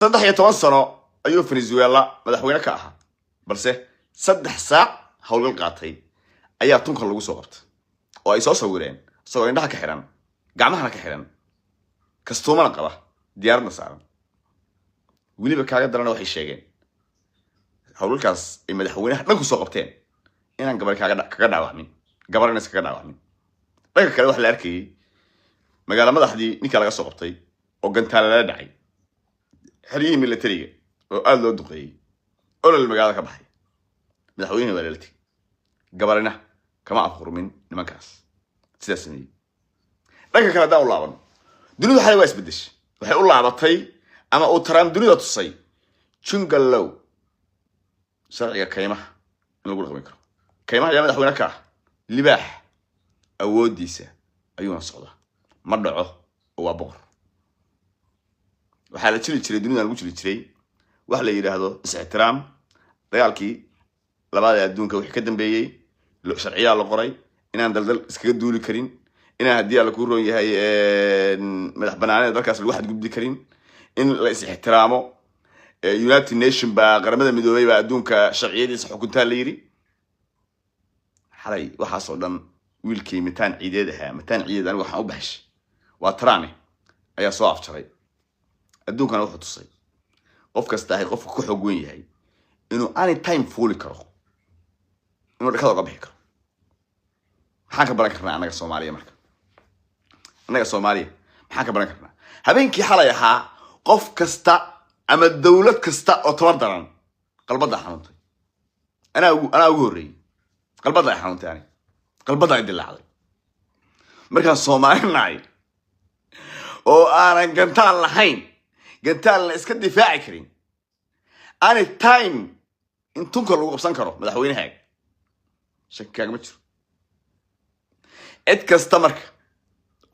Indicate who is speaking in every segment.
Speaker 1: 13 sano ayuu Venezuela madaxweyne ka ahaa, balse 3 saac howlgal qaatay ayaa tunka lagu soo qabtay oo ay soo sawireen isagoo indhaha ka xiran, gacmahana ka xiran, kastuumana qaba, diyaaradna saaran. Weliba kaaga darana, waxay sheegeen howlgalkaas ay madaxweynaha dhan ku soo qabteen inaan gabar kaga dhaawacmin, gabarna iskaga dhaawacmin. Dhanka kale, waxa la arkayay magaala madaxdii ninka laga soo qabtay oo gantaale lala dhacay, xeryihii militariga oo aada loo duqeeyey, olol magaalada ka baxay. Madaxweynihi waa lala tegey, gabarina kama afqurmin nimankaas sidaas sameeyey. Dhanka kale haddaan u laabano, dunidu xalay waa isbedeshay. Waxay u laabatay ama uu Trump dunida tusay jungle law, sharciga kaymaha in lagu dhaqmi karo. Kaymaha ayaa madaxweyne ka ah libaax, awooddiisa ayuuna socdaa, ma dhaco oo waa boqor. Waxaa la jiri jiray, dunidan lagu jiri jiray wax la yidhaahdo is-ixtiraam. Dagaalkii labaad ee adduunka wixii ka dambeeyey, sharciyaa la qoray inaan daldal iskaga duuli karin, inaan haddii alla kuu roon yahay madax banaanida dalkaas lagu xadgudbi karin, in la is-ixtiraamo. United Nation baa, Qaramada Midoobay baa adduunka sharciyadiisa xukuntaa la yidhi. Xalay waxaasoo dhan wiilkii mataan ciideed ahaa, mataan ciideed anigu waxaan u baxshay waa Trump, ayaa soo afjaray. Adduunkana wuxuu tusay qof kasta ahay qofka ku xoog weyn yahay inuu any time fuuli karo, inuu dhakada uga bixi karo. Maxaan ka baran karnaa annaga Soomaaliya marka? Annaga Soomaaliya maxaan ka baran karnaa? Habeenkii xalay ahaa qof kasta ama dowlad kasta oo tabar daran qalbadda xanuuntay. Anaa ugu horreeyey, qalbadda ay xanuuntay, ani qalbadda ay dilaacday. Markaan Soomaali nahay oo aanan gantaal lahayn, gantaalna iska difaaci karin, any time in tunka lagu qabsan karo madaxweynahaaga, shaki kaagama jiro. Cid kasta marka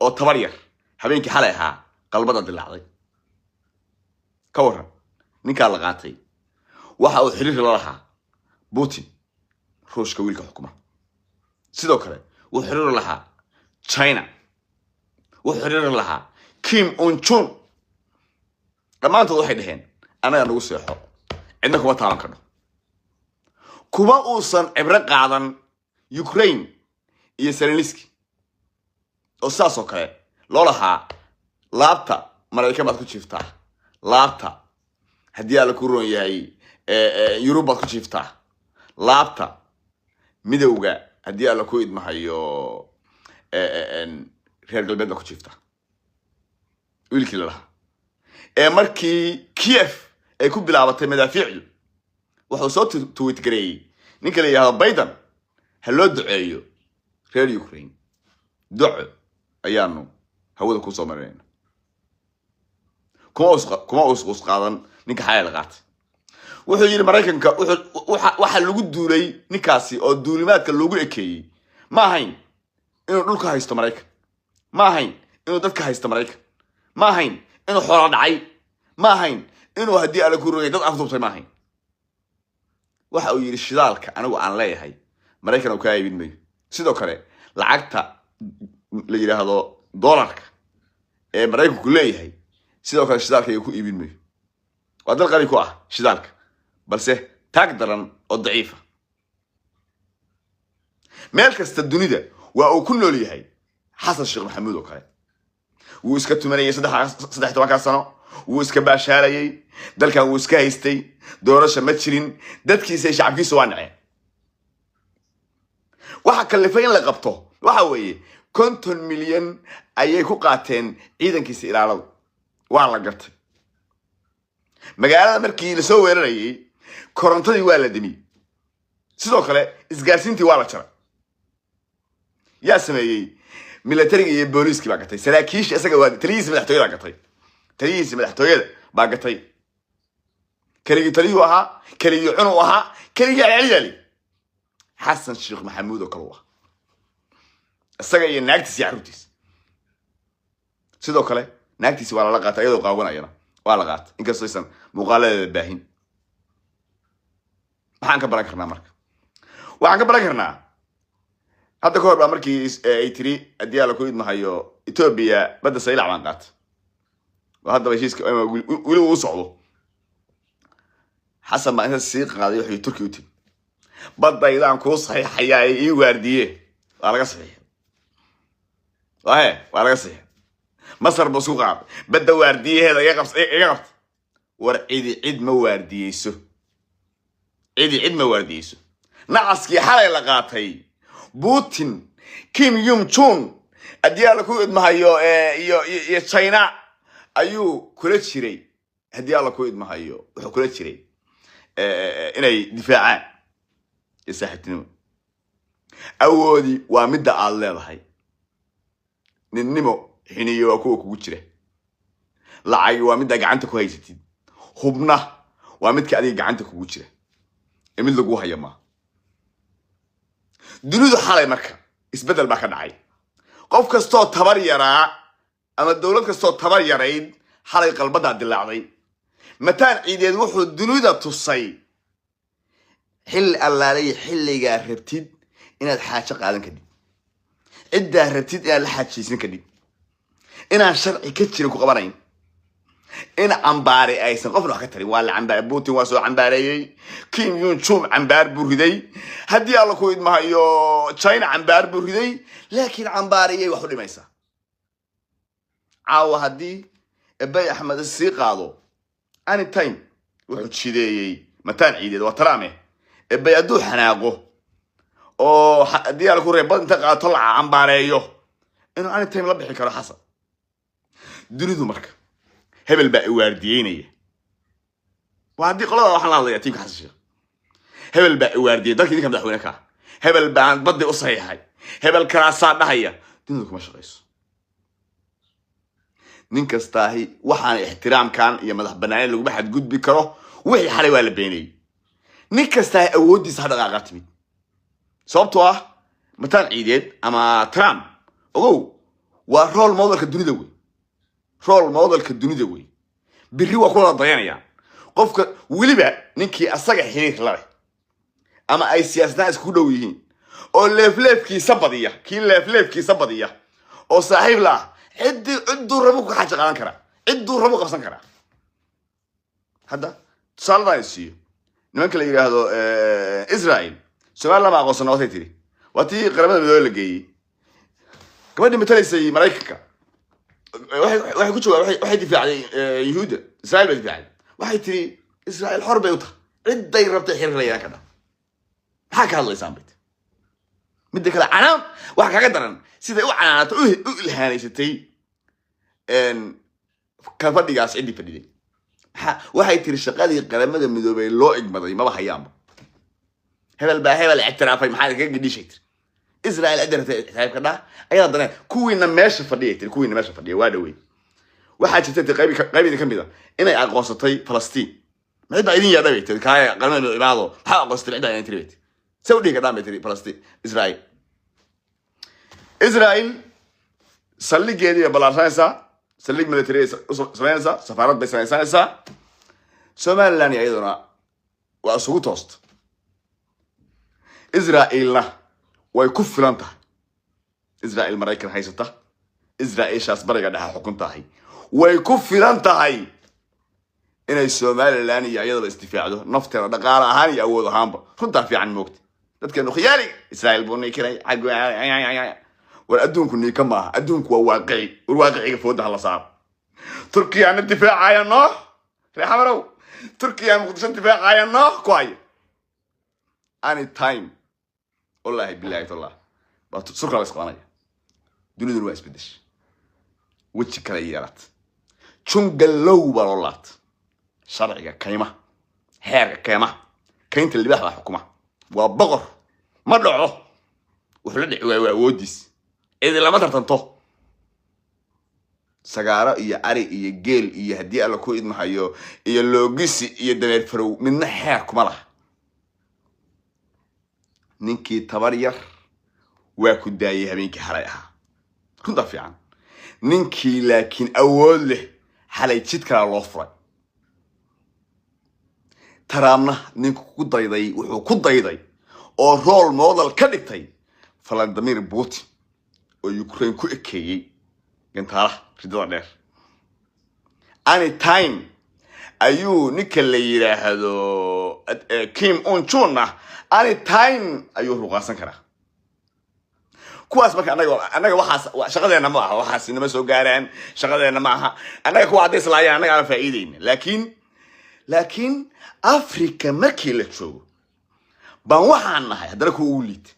Speaker 1: oo tabar yar habeenkii xalay ahaa qalbada dilaacday. Ka waran ninkaa la qaatay? Waxa uu xiriir la lahaa Putin, Ruushka wiilka xukuma. Sidoo kale wuxuu xiriir lahaa China, wuxuu xiriir lahaa Kim Un Jun. Dhammaantood waxay dhaheen, "Annaga nagu seexo, cidna kuma taaban karno." Kuma uusan cibro qaadan Ukraine iyo Zelenski oo sidaas oo kale loo lahaa, "Laabta Maraykan baad ku jiiftaa, laabta haddii alla ku roon yahay Yurub baad ku jiiftaa, laabta midowga haddii alla ku idmahayo reer galbeed baad ku jiiftaa." Wiilkii la lahaa ee markii Kiev ay ku bilaabatay madaafiicdu, wuxuu soo tweet gareeyey ninka la yidhahdo Biden, "Ha loo duceeyo reer Ukraine, duco ayaanu hawada kusoo marinayna." Kuma usqus qaadan ninka xalay la qaatay. Wuxuu yidhi Maraykanka waxa lagu duulay ninkaasi oo duulimaadka loogu ekeeyey ma ahayn inuu dhulka haysto Maraykan, ma ahayn inuu dadka haysto Maraykan, ma ahayn inuu xoola dhacay, ma ahayn inuu haddii alla ku rogay dad afduubtay, ma ahayn. Waxa uu yidhi, "Shidaalka anigu aan leeyahay Maraykan uu kaa iibin mayo. Sidoo kale lacagta la yidhaahdo dollarka ee Maraykanku leeyahay, sidoo kale shidaalkayga ku iibin mayo." Waa dal qani ku ah shidaalka, balse taag daran oo daciifa. Meel kasta dunida waa uu ku nool yahay Xasan Sheekh Maxamuud oo kale. Wuu iska tumanayay 13-ka sano, wuu iska baashaalayay, dalkan wuu iska haystay, doorasha ma jirin, dadkiisa iyo shacabkiisa waa naceen. Waxa kallifay in la qabto waxa weeye 50 milyan ayay ku qaateen ciidankiisa ilaaladu. Waa la gartay. Magaalada markii lasoo weerarayay, korontadii waa la demiyey, sidoo kale isgaarsiintii waa la jaray. Yaa sameeyey? Militariga iyo booliiskii baa gatay. Saraakiisha isaga waa taliyihiisa madaxtooyada gatay, taliyihiisa madaxtooyada baa gatay. Keligii taliyuu ahaa, keligii cunuu ahaa, keligii celceliyali. Xasan Sheekh Maxamuud oo kale u ah isaga iyo naagtiisa iyo carruurtiisa. Sidoo kale naagtiisi waa lala qaatay iyadoo qaawanayana waa la qaatay, inkastoo aysan muuqaaladeeda baahin. Maxaan ka baran karnaa marka? Waxaan ka baran karnaa, hadda ka hor baa markii ay tiri haddii alla ku idmahayo Etoobiya, "Badda Saylac baan qaatay," oo haddaba heshiiska weli uu socdo. Xasan baa inta sii qaaday wuxuu Turki u tegi, "Badaydaan kuu saxiixayaa ee ii waardiye." Waa laga saxiixay, wahe, waa laga saxiixay. Masar buu isku qaaday, "Badda waardiyaheeda iga qabta." War cidi cid ma waardiyeyso, cidi cid ma waardiyeyso. Nacaskii xalay la qaatay, Putin, Kim Yum Jun, haddii Alla ku idmahayo, iyo China ayuu kula jiray. Haddii Alla ku idmahayo, wuxuu kula jiray inay difaacaan iyo saaxiibtinimo. Awoodi waa midda aad leedahay, ninnimo xiniyo waa kuwa kugu jira, lacagi waa middaa gacanta ku haysatid, hubna waa midka adiga gacanta kugu jira ee mid lagu haya maaha. Dunidu xalay marka isbeddel baa ka dhacay. Qof kastoo tabar yaraa ama dowlad kastoo tabar yarayd xalay qalbadaa dilaacday. Mataan Ciideed wuxuu dunida tusay xilli allaalay xilligaa rabtid inaad xaajo qaadan kadhib, ciddaa rabtid inaad la xaajaysan kadhib, inaan sharci ka jirin ku qabanayn, in cambaare aysan qofna wax ka tarin. Waa la cambaare, Putin waa soo cambaareeyey, Kim Yun Chum cambaar buu riday, haddii Alla ku idmahayo China cambaar buu riday, laakiin cambaariyay wax u dhimaysaa. Caawa haddii Abiy Axmed sii qaado, anytime wuxuu jideeyey Mataan Ciideed waa Trump. Abiy hadduu xanaaqo oo haddii Alla ku reebad inta qaato la cambaareeyo, inuu anytime la bixi karo Xasan. Dunidu marka hebel baa iwaardiyeynaya. Waa haddii qolada waxaan la hadlaya tiimka Xasan Sheekh. Hebel baa iwaardiyey dalka, idinka madaxweyne ka ah, hebel baan baddi u saxiixay, hebel kalaasaa dhahaya. Dunidu kuma shaqayso. Nin kastaahi waxaan ixtiraamkan iyo madax banaanin laguma xadgudbi karo. Wixii xalay waa la beenayey. Nin kastaahi awooddiisa ha dhaqaaqa timid, sababtoo ah Mataan Ciideed ama Trump, ogow, waa role modelka dunida wey, role modelka dunida wey. Birri waa ku wada dayanayaan. Qofka weliba ninkii asaga xiriir la leh ama ay siyaasadaan isku dhow yihiin oo leefleefkiisa badiya, kii leefleefkiisa badiya oo saaxiib la ah, ciddii cidduu rabu ku xaajo qaadan karaa, cidduu rabu qabsan karaa. Hadda tusaaladan siiyo, nimanka la yidhaahdo Israel Somaliland ma aqoonsana watay tiri. Waa tii Qaramada Midoobe la geeyey. Gabadhii matalaysay Maraykanka waxay ku jawaab, waxay difaacday Yuhuudda, Israel bay difaacday. Waxay tiri, "Israel xor bay u tahay, cidday rabtay xiriir la yeelan kadha, maxaa ka hadlaysaan?" bay tiri. Midda kale, canaan waxa kaga daran siday u canaanato, u ilhaanaysatay ka fadhigaas ciddii fadhiday. Waxay tiri, "Shaqadii Qaramada Midoobay loo igmaday maba hayaanba. Hebel baa hebel ictiraafay, maxaa kaga gedhishay?" Tiri, "Israel cidda rabtay ictiraaf ka dhaa ayaa dane kuwiina meesha fadhiyay." Tiri, "Kuwiina meesha fadhiya waa dhawey. Waxaa jirta," ti, qayb qaybida ka mid a inay aqoonsatay Falastiin. "Ma ciddaa idin yaadha?" bay tiri. "Kaaya Qaramada Midoobay imaado, maxaa aqoonsatay? Ciddaa idin tiri," bay tiri. "Se u dhihi kadhaan?" bay tiri. Falastiin, Israel saldhigeedii bay ballaarsanaysaa, saldhig military bay u samaynaysaa, safaarad bay samaysanaysaa. Somaliland iyo iyaduna waa isugu toosta. Israa'iilna way ku filan tahay. Israa'iil Maraykan haysata, Israa'iishaas bariga dhexe xukun tahay, way ku filan tahay inay Somaliland iyo iyadaba isdifaacdo, nafteeda dhaqaale ahaan iyo awood ahaanba. Runtaa fiican moogta. Dadkeenu khiyaaliga Israa'iil buu niikinay. War adduunku niika maaha, adduunku waa waaqici. War waaqiciga fooda hala saaro. Turkiyaana difaacaya noo reexamarow, Turkiya Muqdisho difaacaya noo ku haya. Anytime, wallahi billahi tallah, baa surka la isqabanaya. Duniduna waa isbedesha, weji kale yeelat, jungallow baa loo laabta. Sharciga kaymaha, xeerka kaymaha, kaynta libaax baa xukuma. Waa boqor, ma dhaco. Wuxuu la dhici waaya waa awoodiis, cidi lama tartanto. Sagaaro iyo ari iyo geel iyo haddii Alla ku idmahayo iyo loogisi iyo dameer farow midna xeer kuma laha. Ninkii tabar yar waa ku daayay habeenkii xalay ahaa, runtaa fiican. Ninkii laakiin awood leh xalay jid kalaa loo furay. Trumpna ninku ku dayday, wuxuu ku dayday oo role model ka dhigtay Vladimir Putin oo Ukraine ku ekeeyey gantaalaha ridada dheer. Anytime ayuu ninka la yidhaahdo Kim Un Chun ah any time ayuu ruqaasan karaa kuwaas. Marka annaga waxaas shaqadeena ma aha, waxaas inama soo gaaraan, shaqadeena ma aha. Annaga kuwa hadday islaayaan annaga aan faa'iideyna, laakiin Africa markii la joogo baan waxaan nahay haddana kuwa ugu liita.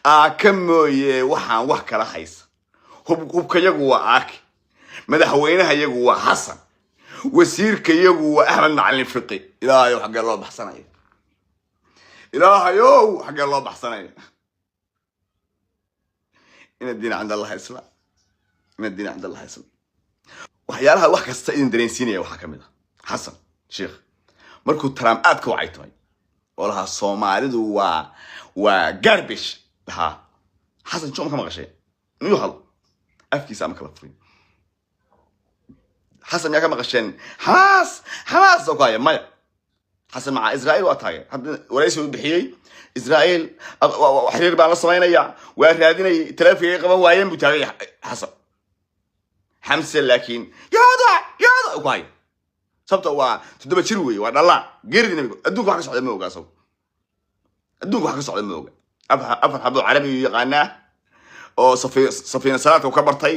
Speaker 1: Aaka mooye waxaan wax kala haysa. Hubkayagu waa aaki, madaxweynahayagu waa Xasan, wasiirkayagu waa Axmed Macalin Fiqi. Ilaahayow, xaggee loo baxsanaya? Ilaahayow, xaggee loo baxsanaya? إن الدين عند الله الإسلام، إن الدين عند الله الإسلام. Waxyaalaha wax kasta idin dareensiinaya waxaa ka mid ah Xasan Sheekh markuu Trump aad ka wacaytamay oo lahaa Soomaalidu waa garbage lahaa. Xasan jom ka maqashay miyuu hadlo? Afkiisa ama kala furin. Xasan miyaa ka maqasheen Xamaas, Xamaas oo ku haya? Maya. Xasan maca Israa'iil waa taagay. Hadda waraysi uu bixiyey, Israa'iil xiriir baan la samaynaya, waa raadinayay, taleefonkay qaban waayeen buu taagay Xasan. Xamse laakiin yaada yaada ku haya, sababta waa 7 jir weeye, waa dhallaan geeridii nabiga. Adduunka wax ka socda ma oga asagu, adduunka wax ka socda ma oga. Afar xabo carabi yaqaanaa oo safiina salaadka uu ka bartay.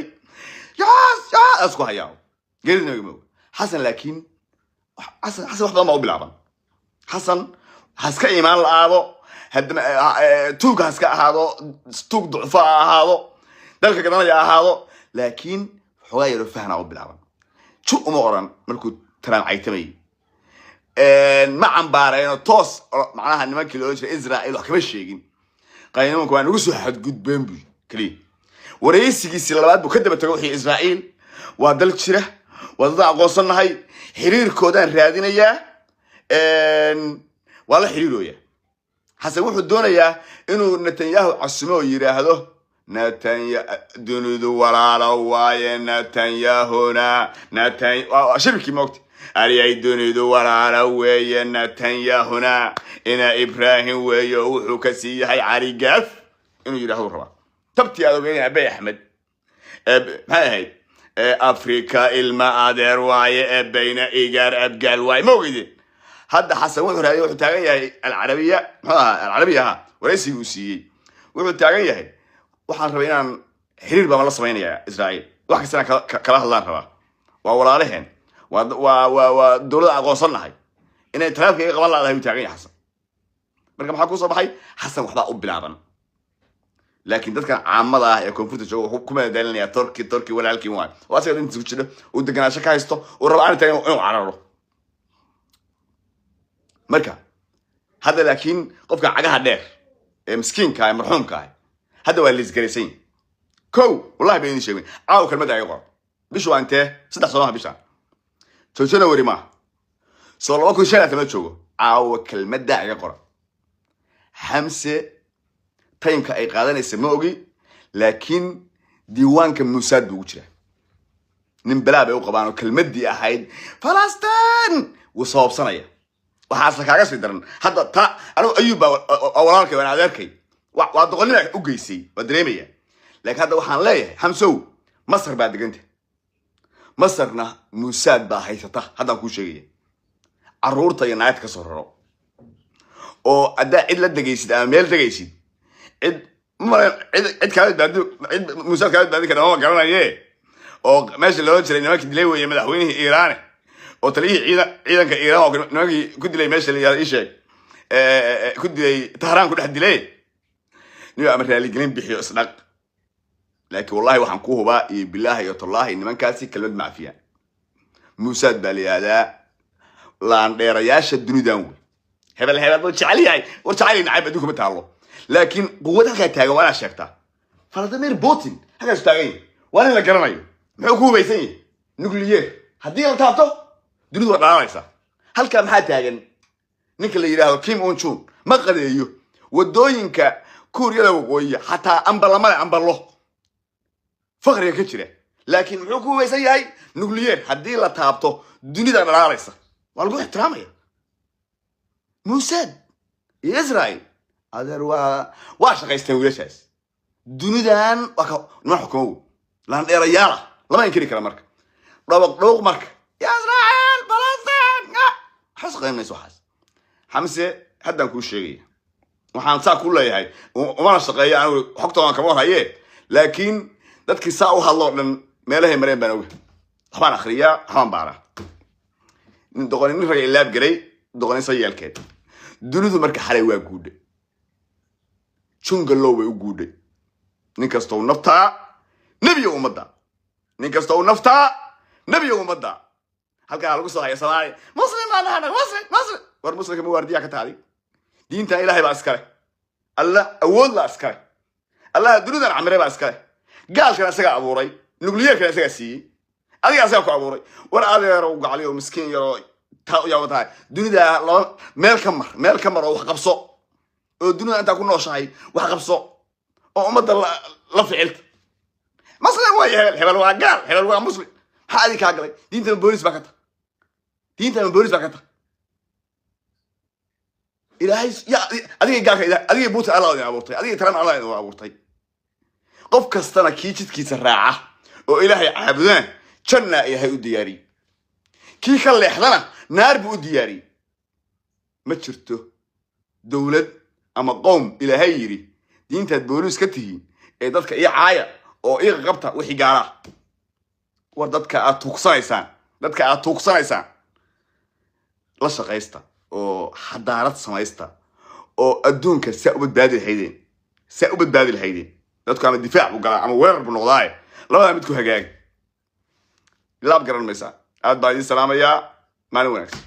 Speaker 1: Yaas yaas ku hayaa, geeridii nabiga ma oga Xasan. Laakiin Xasan wax badan baa u bilaaban. Xasan haska iimaan la-aado, haddana tuug haska ahaado, tuug ducfo ha ahaado, dalka gadanaya ha ahaado, laakiin xoogaa yaro fahna u bilaaban. Ju uma oran markuu Trump caytamayay, ma cambaareeno toos macnaha nimankii la oran jiray Israel wax kama sheegin. Qaynuunka waa nagu soo xadgudbeen buu keliya. Waraysigiisii labaad buu ka daba tago, wixii Israel waa dal jira, waa dad aan aqoonsannahay, xiriirkoodaan raadinayaa, waa la xiriirooya. Xasan wuxuu doonayaa inuu Netanyahu casumo oo yidhaahdo Netanya dunidu walaalo waaye, Netanyahuna Netan shirkii moogta ariyay, dunidu walaalo weeye, Netanyahuna ina Ibrahim weeye oo wuxuu ka sii yahay Cali Gaaf inuu yidhahdo rabaa. Tabtii aad ogeyn Abiy Axmed maxay ahayd? Africa ilma adeer waaye, ee bayna igaar abgaal waaye, ma ogeydeen? Hadda Xasan wuxuu raadiyay, wuxuu taagan yahay Alcarabiya, muxuu ahaa Alcarabiya ahaa waraysigii uu siiyey. Wuxuu taagan yahay waxaan rabay inaan xiriir baan la samaynayaa Israa'iil, wax kasta inaan kala hadlaan rabaa, waa walaalaheen, waa dowladda aqoonsan nahay, inay taleefonka iga qaban laadahay buu taagan yahay Xasan. Marka maxaa kusoo baxay? Xasan waxbaa u bilaaban, laakiin dadkan caamada ah ee koonfurta jooga wuxuu ku madadaalinaya Turki, Turki walaalkiin waay, oo asaga intiisa ku jiro uu deganaansho ka haysto, uu rabo aan tagan inuu cararo. Marka hadda laakiin qofka cagaha dheer ee miskiinka ah ee marxuumka ah hadda waa liisgaraysan yahay. Kow, wallahi baan idin sheegay, caawa kelmadda iga qor. Bishu waa intee? 3 soomaha bishaan soo January maaha, soo 2025 ma joogo. Caawa kelmadda iga qora. Xamse timeka ay qaadanaysa ma ogi, laakiin diiwaanka Muusaad buu ugu jiraa. Nin balaa bay u qabaan oo kelmaddii ahayd Falastiin wuu sababsanaya. Waxaase kaaga sii daran hadda ta anigu Ayub baa waa walaalkay, waan adeerkay, waa doqonnima u geysay, waa dareemaya. Laakiin hadda waxaan leeyahay Xamsow, Masar baa deganta, Masarna Muusaad baa haysata. Haddaan kuu sheegaya, carruurta iyo naagta ka soo raro oo haddaa cid la degaysid ama meel degaysid, cid cid kaa badbaadi, cid Muusaad kaa badbaadi kara mama garanaye. Oo meesha loola jiray nimankii dilay weeye madaxweynihii Iiraane oo taliyihii ciidanka Iiraan oo nimankii ku dilay meesha la yihahdo ii sheeg, ku dilay Tahraan ku dhex dilay nin ama raaligelin bixiyo isdhaq. Laakiin wallahi waxaan ku hubaa iyo bilaahi iyo tallaahi, nimankaasi kelmad macfiya. Muusaad baa la yihahdaa, laandheerayaasha dunidan wey. Hebel hebel buu jecel yahay, war jecel nacayb adduunka ma taalo, laakiin quwad halkaa taagan waa inaad sheegtaa. Vladimir Putin halkaasu taagan yahay, waa nin la garanayo. Muxuu ku hubaysan yahay? Nuclear. Haddii la taabto dunidu waa dhalaalaysaa. Halkaa maxaa taagan? Ninka la yidhaahdo Kim Un Jun ma qadeeyo. Wadooyinka Kuuriyada Waqooyiya xataa ambalamale ambalo faqriga ka jira, laakiin muxuu ku hubaysan yahay? Nuclear. Haddii la taabto dunida dhalaalaysa, waa lagu ixtiraamaya. Muusaad iyo Israel adeer waa shaqaysteen wiilashaas. Dunidan waa ka niman xukumo wey, laandheerayaala lama inkiri kara. Marka dhawaq dhawq marka ya Israel Falastiin waxba. Shaqayn mayso waxaas. Xamse, haddaan kuu sheegaya, waxaan saa ku leeyahay, umana shaqeeyo anigu, xogta waan kama warhaye, laakiin dadkii saa u hadloo dhan meelahay mareen baan oga. Waxbaan akhriyaa, waxbaan baaraa. Nin doqoni, nin raga ilaab garay doqonisa yeelkeed. Dunidu marka xalay waa guudhay, jungalow bay u guudhay. Nin kasta u naftaa nebiga ummadda, nin kasta u naftaa nebiga ummadda. Halkaa lagu soo haya Soomaali muslim baan nahay, muslim, muslim. War muslimka ma waardiyaa ka taadi? Diinta Ilaahay baa iskale, Allah awood la iskale, Allah dunidan camiray baa iskale. Gaalkana isagaa abuuray, nukliyeerkana isagaa siiyey, adiga isagaa ku abuuray. War adeerow gacliyo, miskiin yaroo taa u yaaba tahay, dunida laba meel ka mar, meel ka mar oo wax qabso, oo dunida intaa ku nooshahay wax qabso, oo ummadda la ficilta. Muslim waa hebel, hebel waa gaal, hebel waa muslim. Maxaa adi kaa galay? Diintama boolis baa ka ta, diintama boolis baa ka ta. Ilaahay ya adiga gaalka, adiga buuta Allah idin abuurtay, adiga Trump Allah idin abuurtay. Qof kastana kii jidkiisa raaca oo Ilaahay caabudana janna Ilaahay u diyaariyey, kii ka leexdana naar buu u diyaariyey. Ma jirto dowlad ama qowm Ilaahay yidhi diintaad booliis ka tihiin ee dadka ii caaya oo ii qabta wixii gaalaa. War dadka aad tuugsanaysaan, dadka aad tuugsanaysaan la shaqaysta oo xadaarad samaysta, oo adduunka saa u badbaadi lahaydeen, saa u badbaadi lahaydeen. Dadku ama difaac buu galaa ama weerar buu noqdaaye, labadaa mid ku hagaaga. Laab garan maysaa. Aad baan idiin salaamayaa. Maalin wanaagsan.